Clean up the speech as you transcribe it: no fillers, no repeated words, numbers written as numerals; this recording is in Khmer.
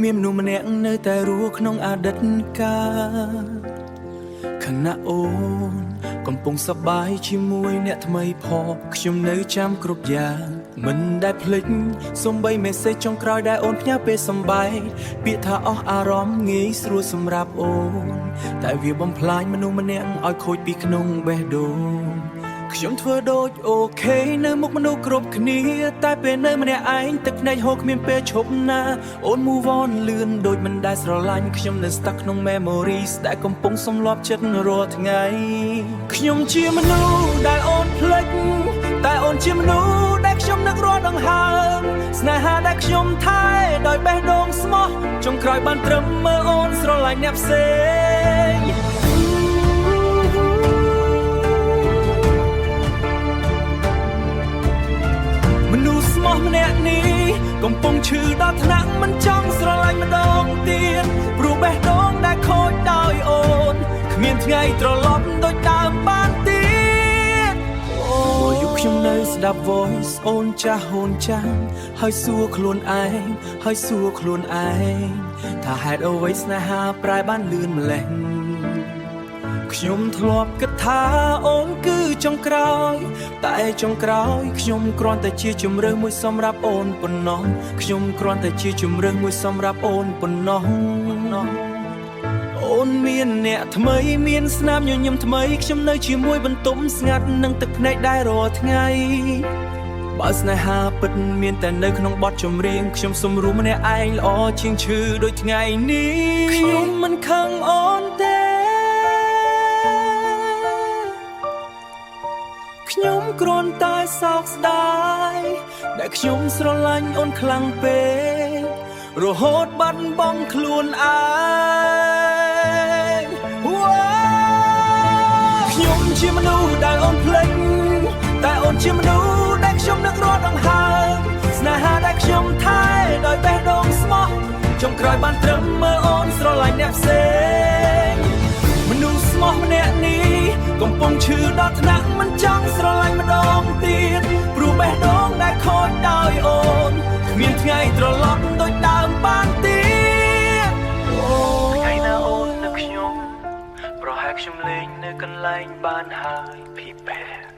មានមនុស្សម្នាក់នៅតែរស់ក្នុងអតីតកាលខណៈអូនកំពុងសប្បាយជាមួយអ្នកថ្មីផងខ្ញុំនៅចាំគ្រប់យ៉ាងមិនដែលភ្លេចសំបីmessage ចុងក្រោយដែលអូនផ្ញើពេលសំបែកពាក្យថាអស់អារម្មណ៍ងាយស្រួលសម្រាប់អូនតែវាបំផ្លាញមនុស្សម្នាក់ឲ្យខូចពីក្នុងបេះដូងខ្ញុំធ្វើដូច okay នៅមុខមនុស្សគ្រប់គ្នាតែពេលនៅម្នាក់ឯងទឹកភ្នែកហូរគ្មានពេលឈប់ណាអូន move on លឿនដូចមិនដែលស្រឡាញ់ខ្ញុំនៅ stuck ក្នុង memories ដែលកំពុងសម្លាប់ចិត្តរាល់ថ្ងៃខ្ញុំជាមនុស្សដែលអូនភ្លេចតែអូនជាមនុស្សដែលខ្ញុំនឹករាល់ដង្ហើមស្នេហាដែលខ្ញុំថែដោយបេះដូងស្មោះចុងក្រោយបានត្រឹមមើលអូនស្រឡាញ់អ្នកផ្សេង មនុស្សស្មោះម្នាក់នេះកំពុងឈឺដល់ថ្នាក់មិនចង់ស្រឡាញ់ម្ដងទៀតព្រោះបេះដូងដែលខូចដោយអូនគ្មានថ្ងៃត្រឡប់ដូចដើមបានទៀតអូយខ្ញុំនៅស្ដាប់ voice អូនចាស់អូនចាំហើយសួរខ្លួនឯងហើយសួរខ្លួនឯងថាហេតុអ្វីស្នេហាប្រែបានលឿនម្ល៉េះ ខ្ញុំធ្លាប់គិតថាអូនគឺចុងក្រោយ តែចុងក្រោយខ្ញុំគ្រាន់តែជាជំរើសមួយសម្រាប់អូនប៉ុណ្ណោះខ្ញុំគ្រាន់តែជាជំរើសមួយសម្រាប់អូនប៉ុណ្ណោះអូនមានអ្នកថ្មីមានស្នាមញញឹមថ្មីខ្ញុំនៅជាមួយបន្ទប់ស្ងាត់និងទឹកភ្នែកដែររាល់ថ្ងៃបើស្នេហាពិតមានតែនៅក្នុងបទចម្រៀងខ្ញុំសុំរួមម្នាក់ឯងល្អជាងឈឺដូចថ្ងៃនេះខ្ញុំមិនខឹងអូនទេ ខ្ញុំគ្រាន់តែសោកស្ដាយដែលខ្ញុំស្រឡាញ់អូនខ្លាំងពេករហូតបាត់បង់ខ្លួនឯងវ៉ាខ្ញុំជាមនុស្សដែលអូនភ្លេចតែអូនជាមនុស្សដែលខ្ញុំនឹករាល់ដង្ហើមស្នេហាដែលខ្ញុំថែដោយបេះដូងស្មោះចុងក្រោយបានត្រឹមមើលអូនស្រឡាញ់អ្នកផ្សេង មនុស្សស្មោះម្នាក់នេះកំពុងឈឺដល់ថ្នាក់មិនចង់ស្រឡាញ់ម្ដងទៀតព្រោះបេះដូងដែលខូចដោយអូនគ្មានថ្ងៃត្រឡប់ដូចដើមបានទៀតអូ ថ្ងៃណាអូននឹកខ្ញុំប្រហែលខ្ញុំលេងនៅកន្លែងបានហើយភីបែ